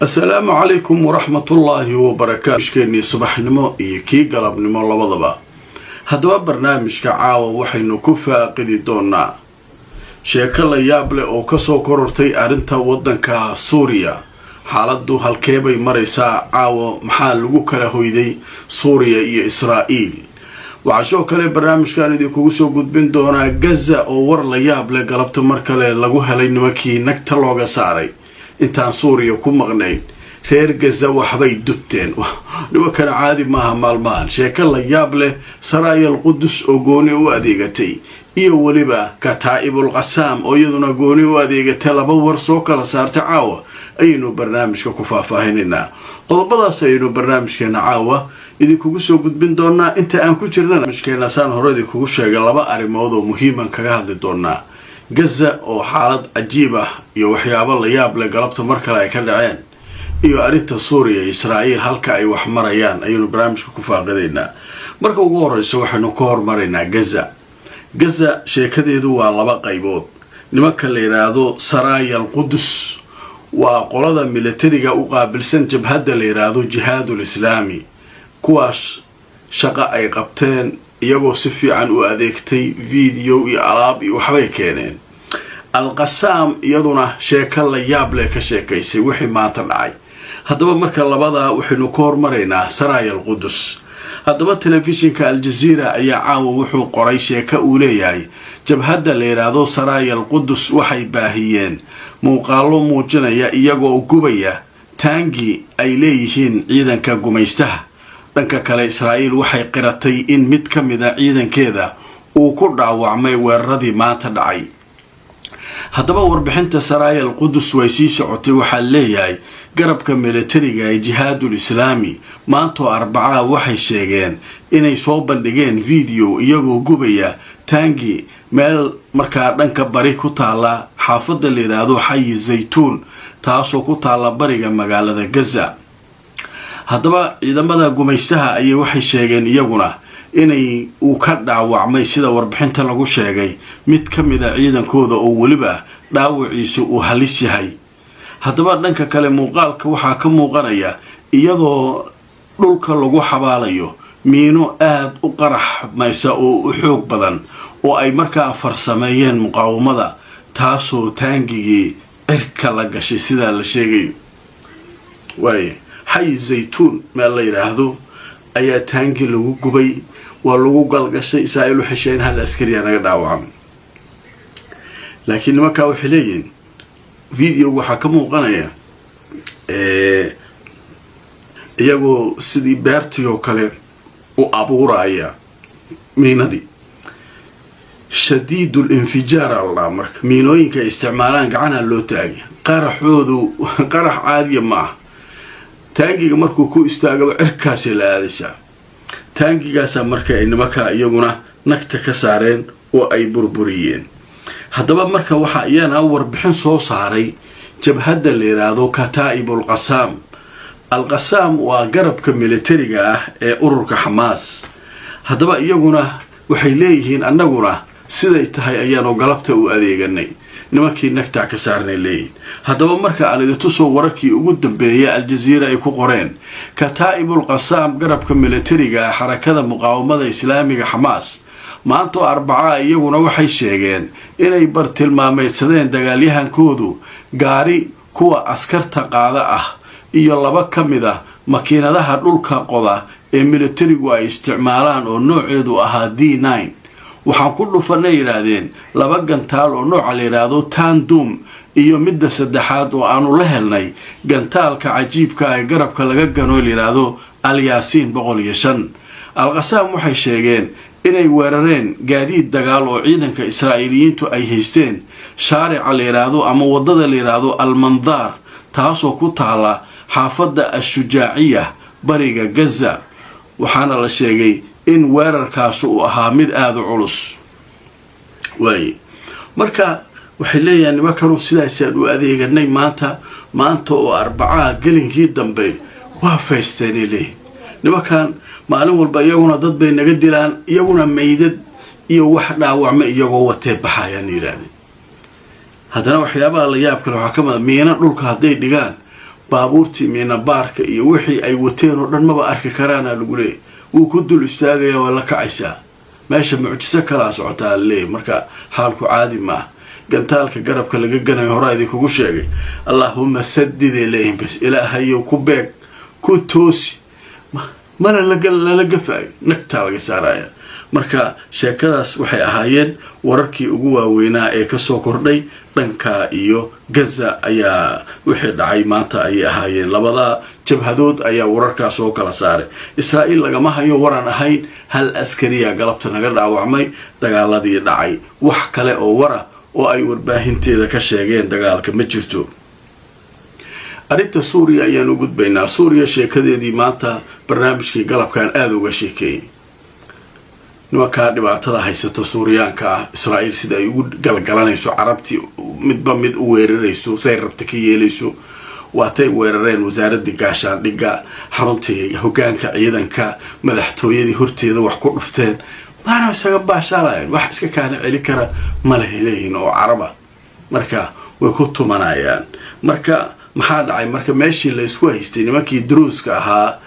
Asalaamu calaykum waraxmatullaahi wabarakaatu. Keenii subaxnimo iyo kii galabnimo labadaba. Haddaba barnaamijka caawa waxaynu ku faaqidi doonaa sheeko la yaab leh oo kasoo korortay arrinta waddanka Suuriya. Xaaladdu halkeebay maraysaa caawa? Maxaa lagu kala hoyday Suuriya iyo Israa'iil? Waxaa sidoo kale barnaamijkan idinkugu soo gudbin doonaa Gaza oo war la yaab leh galabta mar kale lagu helay, nimankii nagta looga saaray. Intaan Suuriya ku maqnayn, reer Gaza waxbay dubteen. Nimankana caadi maaha maalmahan. Sheeko la yaab leh, Saraayal Qudus oo gooni u adeegatay iyo weliba Kataa'ibul Qasaam oo iyaduna gooni u adeegatay, laba war soo kala saartay caawa ayaynu barnaamijka ku faahfaahinaynaa. Qodobadaas ayaynu barnaamijkeena caawa idinkugu soo gudbin doonaa. Inta aan ku jirna barnaamijkeena, saan hore idinkugu sheegay, laba arrimood oo muhiiman kaga hadli doonaa: Gaza oo xaalad cajiib ah iyo waxyaabo la yaab leh galabta mar kale ay ka dhaceen, iyo arrinta Suuriya iyo Israa'iil halka ay wax marayaan ayaynu barnaamijka ku faaqidaynaa. Marka ugu horreysa waxaynu ka hormaraynaa Gaza. Gaza sheekadeedu waa laba qaybood. Nimanka la yidhaahdo Saraaya al Qudus waa qolada militariga u qaabilsan jabhadda la yidhaahdo Jihaadul Islaami. Kuwaas shaqo ay qabteen, iyagoo si fiican u adeegtay, video iyo alaab iyo waxbay keeneen. Alqasaam iyaduna sheeko la yaab leh ka sheekaysay wixii maanta dhacay. Haddaba marka labadaa waxaynu ka hormaraynaa Saraaya al Qudus. Haddaba telefishinka Aljaziira ayaa caawa wuxuu qoray sheeko uu leeyahay jabhadda la yidhaahdo Saraaya al Qudus waxay baahiyeen muuqaalo muujinaya iyagoo gubaya taangi ay leeyihiin ciidanka gumaystaha. Dhanka kale, Israa'iil waxay qiratay in mid ka mida ciidankeeda uu ku dhaawacmay weeraradii maanta dhacay. Haddaba warbixinta Saraaya al Qudus way sii socotay. Waxaa leeyahay garabka militariga ee Jihaadul Islaami maantoo Arbacaha waxay sheegeen inay soo bandhigeen video iyagoo gubaya taangi meel markaa dhanka bari ku taala xaafadda la yidhaahdo Xayi Zaytuun, taasoo ku taalla bariga magaalada Gaza. Haddaba ciidamada gumaystaha ayay waxay sheegeen iyaguna inay uu ka dhaawacmay, sida warbixinta lagu sheegay, mid ka mida ciidankooda oo weliba dhaawaciisu uu halis yahay. Haddaba dhanka kale, muuqaalka waxaa ka muuqanaya iyadoo dhulka lagu xabaalayo miino aada u qaraxmaysa oo u xoog badan oo ay markaa farsameeyeen muqaawamada, taasoo taangigii cirka la gashay, sidaa la sheegayo. Waaye, Xay Zaytuun meel la yidhaahdo ayaa taangi lagu gubay, waa lagu galgashay. Israa'iil waxay sheegeen hal askariya naga dhaawacmay, laakiin nimankaa waxay leeyihiin video waxaa ka muuqanaya iyagoo sidii beertii oo kale u abuuraya miinadii. Shadiidul infijaar aldhaa. Marka miinooyinka ay isticmaalaan gacanaa loo taagay, qaraxoodu qarax caadiya ma ah. Taangiga markuu ku istaagaba cirkaasay la aadaysaa. Taangigaasaa marka ay nimankaa iyaguna nagta ka saareen oo ay burburiyeen. Haddaba marka waxaa iyana warbixin soo saaray jabhadda la yidhaahdo Kataa'ibul Qasaam. Alqasaam waa garabka militariga ah ee ururka Xamaas. Haddaba iyaguna waxay leeyihiin annaguna siday tahay ayaanu galabta u adeeganay, nimankii nagtaa ka saarnay leeyihin. Haddaba marka aan idintusoo wararkii ugu dambeeyay Aljaziira ay ku qoreen, Kataa'ibul Qasaam, garabka militariga ah xarakada muqaawamada Islaamiga Xamaas, maantoo Arbacaa iyaguna waxay sheegeen inay bartilmaameydsadeen dagaalyahankoodu gaari kuwa askarta qaada ah iyo laba ka mid ah makiinadaha dhulka qoda ee militarigu ay isticmaalaan oo nooceedu ahaa D9. Waxaan ku dhufanay, yidhaahdeen, laba gantaal oo nooca la yidhaahdo Tandum iyo midda saddexaad oo aanu la helnay gantaalka cajiibka ee garabka laga gano la yidhaahdo Alyaasiin 105. Alqasaam waxay sheegeen inay weerareen gaadiid dagaal oo ciidanka Israa'iiliyiintu ay haysteen shaarica la yidhaahdo ama waddada la yidhaahdo Almandaar, taasoo ku taala xaafadda Ashujaaciya, bariga Gaza. Waxaana la sheegay in weerarkaasi uu ahaa mid aada u culus. Waaye, marka waxay leeyahay nimankanu sidaasaan u adeeganay maanta. Maanta oo Arbacaha gelinkii dambe waa faysteenay leeyihin nimankan. Maalin walba iyaguna dad bay naga dilaan, iyaguna maydad iyo wax dhaawacma iyagoo watee baxayaan, yidhaahdeen. Haddana waxyaabaha la yaab kale waxaa ka mid a miino dhulka hadday dhigaan. Baabuurtii miinabaarka iyo wixii ay wateen oo dhan maba arki karaana lagu leeyay. Wuu ku dul istaagaya, waa la kacaysaa. Meesha mucjiso kalaa socotaa laleeyahy. Marka xaalku caadi ma ah. Gantaalka garabka laga ganayo horaa idinkugu sheegay. Allaahuma sadiday leeyihin, bas ilaahayow ku beeg, ku toosi, mana lala gafaayo, nagtaa laga saaraya. Marka sheekadaas waxay ahaayeen wararkii ugu waaweynaa ee kasoo kordhay dhanka iyo Gaza ayaa wixii dhacay maanta ayay ahaayeen. Labada jabhadood ayaa wararkaas soo kala saaray. Israa'iil lagama hayo waran ahayn hal askariya galabta naga dhaawacmay dagaaladii dhacay. Wax kale oo wara oo ay warbaahinteeda ka sheegeen dagaalka ma jirto. Arrinta Suuriya ayaan u gudbaynaa. Suuriya sheekadeedii maanta barnaamijkii galabkan aada uga sheekeeyey. Nimankaa dhibaatada haysata Suuriyaanka ah, Israa'iil sida ay ugu galgalanayso, Carabtii midba mid u weerarayso, say rabta ka yeelayso. Waatay weerareen wasaaraddii gaashaandhigga, xaruntii hoggaanka ciidanka, madaxtooyadii horteeda wax ku dhufteen. Maana isaga baashaalayan, wax iska kaana celi kara ma lehay leeyihin oo Caraba. Marka way ku tumanayaan. Marka maxaa dhacay? Marka meeshii la isku haystay, nimankii Duruuska ahaa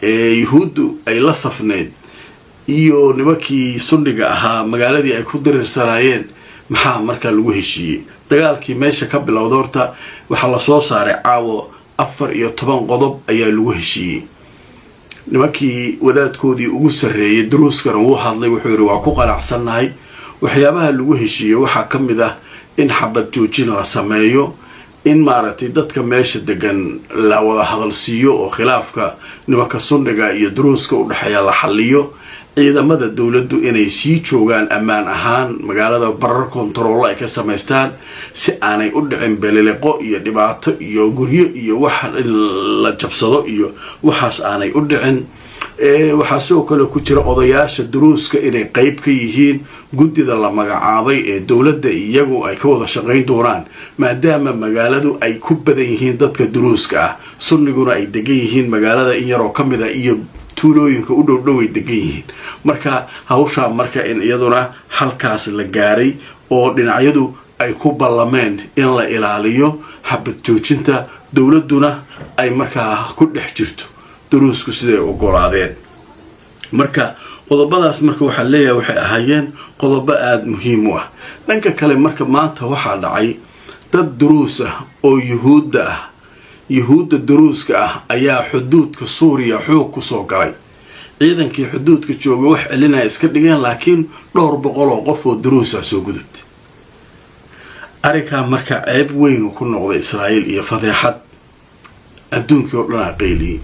ee Yuhuuddu ay la safnayd iyo nimankii Sunniga ahaa, magaaladii ay ku diriirsanaayeen, maxaa markaa lagu heshiiyey? Dagaalkii meesha ka bilowda horta waxaa lasoo saaray caawo 14 qodob ayaa lagu heshiiyey. Nimankii wadaadkoodii ugu sarreeyay Duruuskana wuu hadlay, wuxuu yidhi waa ku qanacsannahay. Waxyaabaha lagu heshiiyey waxaa ka mid ah in xabad joojin la sameeyo, in maaragtay dadka meesha degan la wada hadalsiiyo oo khilaafka nimanka Sunniga iyo Duruuska u dhexeeya la xalliyo, ciidamada dowladdu inay sii joogaan ammaan ahaan magaalada, barar kontaroollo ay ka samaystaan si aanay u dhicin beliliqo iyo dhibaato iyo guryo iyo wax in la jabsado iyo waxaas aanay u dhicin. Waxaa sidoo kale ku jira odayaasha Duruuska inay qeyb ka yihiin guddida la magacaabay ee dowladda iyagu ay ka wada shaqayn doonaan, maadaama magaaladu ay ku badan yihiin dadka Duruuska ah, Sunniguna ay degan yihiin magaalada in yaroo ka mid a iyo tuulooyinka u dhowdhow ay degan yihiin. Marka hawshaa marka in iyaduna halkaas la gaaray oo dhinacyadu ay ku ballameen in la ilaaliyo xabad joojinta, dowladduna ay markaa ku dhex jirto Duruusku siday ogolaadeen. Marka qodobadaas marka waxaa leeyahay waxay ahaayeen qodobo aada muhiim u ah. Dhanka kale marka maanta waxaa dhacay dad Duruus ah oo Yuhuudda ah, Yuhuudda Duruuska ah, ayaa xuduudka Suuriya xoog kusoo galay. Ciidankii xuduudka jooga wax celinaya iska dhigeen, laakiin dhowr boqol oo qof oo Duruusa soo gudubtay. Arrinkaa marka ceeb weyn uu ku noqday Israa'iil iyo fadeexad adduunkii oo dhan aa qayliyey.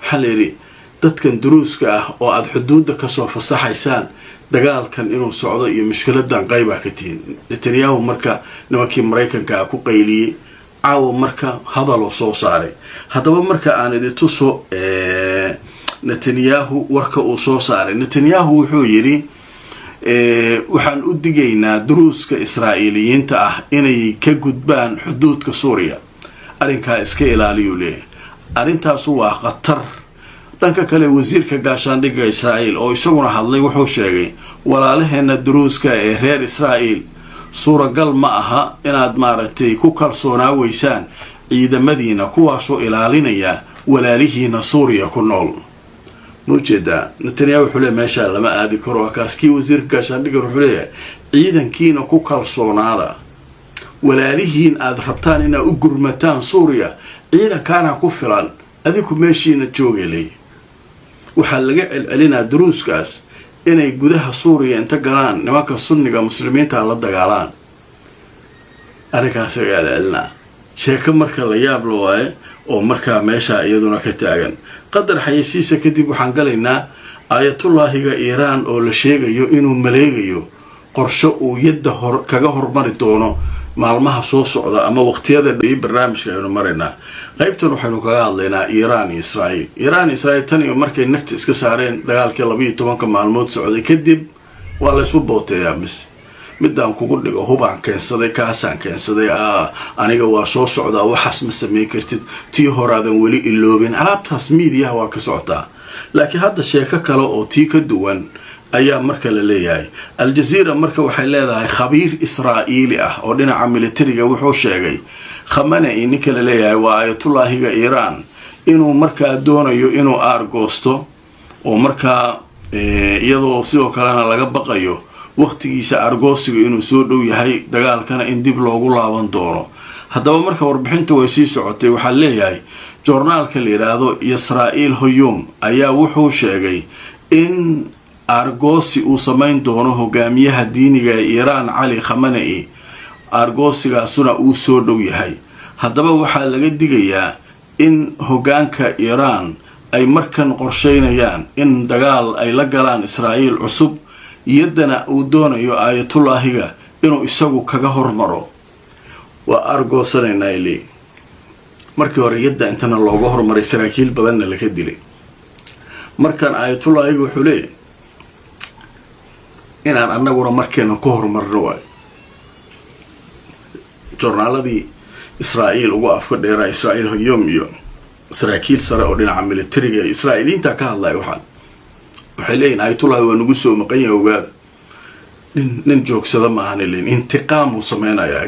Waxaa la yidhi dadkan Duruuska ah oo aada xuduudda kasoo fasaxaysaan, dagaalkan inuu socdo iyo mushkiladan qaybaa ka tihin. Netanyahu marka nimankii Maraykanka ah ku qayliyey caawa marka hadaloo soo saaray. Haddaba marka aan idin tuso Netanyahu warka uu soo saaray. Netanyahu wuxuu yidhi waxaan u digaynaa Duruuska Israa'iiliyiinta ah inay ka gudbaan xuduudka Suuriya. Arrinkaa iska ilaaliyuu leeyahay, arrintaasu waa khatar. Dhanka kale wasiirka gaashaandhigga Israa'iil oo isaguna hadlay wuxuu sheegay, walaalaheena Duruuska ee reer Israa'iil, suuragal ma aha inaad maaragtay ku kalsoonaa weysaan ciidamadiina kuwaasoo ilaalinaya walaalihiina Suuriya ku nool. Ma ujeedaa? Netanyahu wuxuu leeyahy meeshaa lama aadi karo. Kaas kii wasiirka gaashaandhiggan wuxuu leeyahay ciidankiina ku kalsoonaada, walaalihiin aada rabtaan inaad u gurmataan Suuriya ciidankaana ku filan, adinku meeshiina joogay leeyahy. Waxaa laga celcelinaa Duruuskaas inay gudaha Suuriya inta galaan nimanka Sunniga Muslimiinta la dagaalaan. Arrinkaas laga celcelinaa. Sheeko marka la yaab la waaye oo markaa meeshaa iyaduna ka taagan. Qadar xayeysiisa kadib waxaan galaynaa Aayatullaahiga Iiraan oo la sheegayo inuu maleegayo qorsho uu yadda hor kaga hormari doono maalmaha soo socda ama waqtiyada barnaamijka aynu maraynaa. Qaybtan waxaynu kaga hadlaynaa Iiraan iyo Israa'iil. Iiraan iyo Israa'iil tan iyo markay nagta iska saareen dagaalkii 12-ka maalmood socday kadib waa laysu booteeyaa. Mise midaan kugu dhigo, hubaan keensaday, kaasaan keensaday, aniga waa soo socdaa, waxaas ma samayn kartid, tii horaadan weli iloobin. Alaabtaas miidiyaha waa ka socotaa, laakiin hadda sheeko kale oo tii ka duwan ayaa marka la leeyahay. Aljaziira marka waxay leedahay khabiir Israa'iili ah oo dhinaca militariga wuxuu sheegay Khamanei ninka la leeyahay waa Ayatullaahiga Iiraan, inuu markaa doonayo inuu aargoosto oo markaa iyadoo sidoo kalena laga baqayo waqtigiisa aargoosiga inuu soo dhow yahay, dagaalkana in dib loogu laaban doono. Haddaba marka warbixinta way sii socotay. Waxaa leeyahay joornaalka la yidhaahdo Yisrael Hayom ayaa wuxuu sheegay in aargoosi uu samayn doono hogaamiyaha diiniga ee Iiraan, Cali Khamanei, aargoosigaasuna uu soo dhow yahay. Haddaba waxaa laga digayaa in hoggaanka Iiraan ay markan qorsheynayaan in dagaal ay la galaan Israa'iil cusub, iyaddana uu doonayo Aayatullaahiga inuu isagu kaga hormaro. Waa aargoosanaynaa ile markii hore yadda intana looga hormaray, saraakiil badanna laga dilay. Markan Aayatullaahiga wuxuu leeyahy inaan annaguna markeena ku horumarno waayo. Joornaaladii Israa'iil ugu afka dheeraa, Israa'iil Hayom, iyo saraakiil sare oo dhinaca militariga ee Israa'iiliyiinta ka hadlaya waxay leeyihin Ayatullahi waa nagu soo maqan yahay, ogaada, nin joogsada ma ahana leeyihin, intiqaam uu sameynayaa.